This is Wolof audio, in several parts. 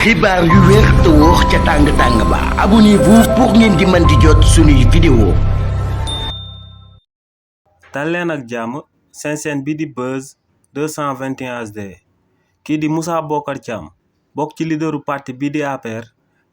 xibaar yu wér te wóor ca tàng ba abonnez-vous pour ngeen di mën di jot suñuy vidéo. dal leen ak jàmm seen chaîne bi di Buzz 221 HD kii di Moussa Bocar Thiam bokk ci leaderu parti bii di APR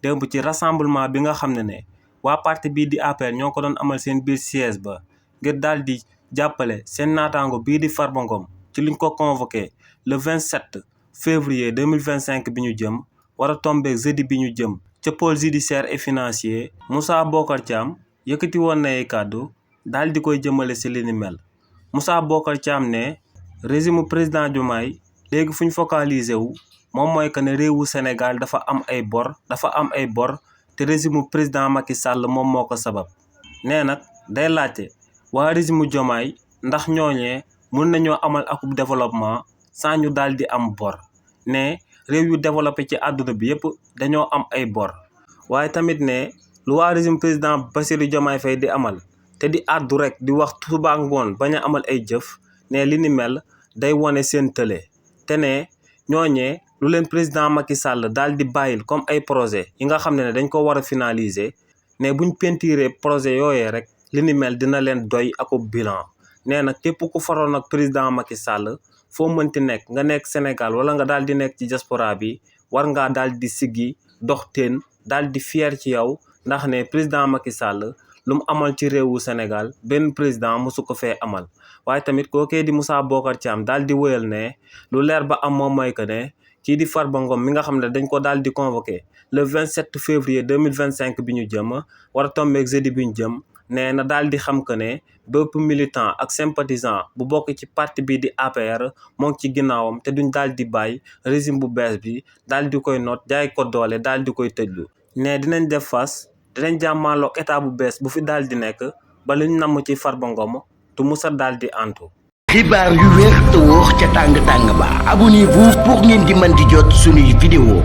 démb ci rassemblement bi nga xam ne waa parti bii di APR ñoo ko doon amal seen biir siège ba ngir daal di jàppale seen naataango bii di Farba Ngom ci liñ ko convoqué le 27 février 2025 bi ñu jëm war a tombeek jeudi bi ñu jëm ca pôle judiciaire et financier. Moussa Bocar Thiam yëkkati woon na ay kàddu daal di koy jëmale si li ni mel. Moussa Bocar Thiam ne régime président Diomaye léegi fu ñu focaliser wu moom mooy que ne réewu Sénégal dafa am ay bor te régime président Macky Sall moom moo ko sabab. nee nag day laajte waa régime Diomaye ndax ñooñee mun nañoo amal akub développement sans ñu daal di am bor. ne réew yu développé ci àdduna bi yëpp dañoo am ay bor waaye tamit ne lu waa régime président Bassirou Diomaye Faye di amal te di àddu rek di wax suba ak ngoon bañ a amal ay jëf ne li ni mel day wone seen tële te ne ñooñee lu leen président Macky Sall daal di bàyyil comme ay projet yi nga xam ne dañ ko war a finaliser ne buñ peinturé projet yooyee rek li ni mel dina leen doy akub bilan. nee na képp ku faroon ak président Macky Sall foo mënti nekk nga nekk Sénégal wala nga daal di nekk ci diaspora bi war ngaa daal di siggi dox teen daal di fier ci yow ndax ne président Macky Sall lu mu amal ci réewu Sénégal benn président mosu ko fee amal. waaye tamit kookee di Moussa Bocar Thiam daal di wéyal ne lu leer ba am moom mooy que ne kii di Farba Ngom mi nga xam ne dañ ko daal di convoqué le 27 février 2025 bi ñu jëm war a tombeek jeudi bi ñu jëm. nee na daal di xam que ne bépp militant ak sympathisant bu bokk ci parti bi di APR moo ngi ci ginnaawam te duñ daal di bàyyi régime bu bees bi daal di koy noot jaay ko doole daal di koy tëjlu. ne dinañ def face dinañ jàmmaaloog état bu bees bu fi daal di nekk ba liñ namm ci Farba Ngom tu musa daal di antu. xibaar yu wér te wóor ca tàng ba abonnez-vous pour ngeen di mën di jot suñuy vidéo.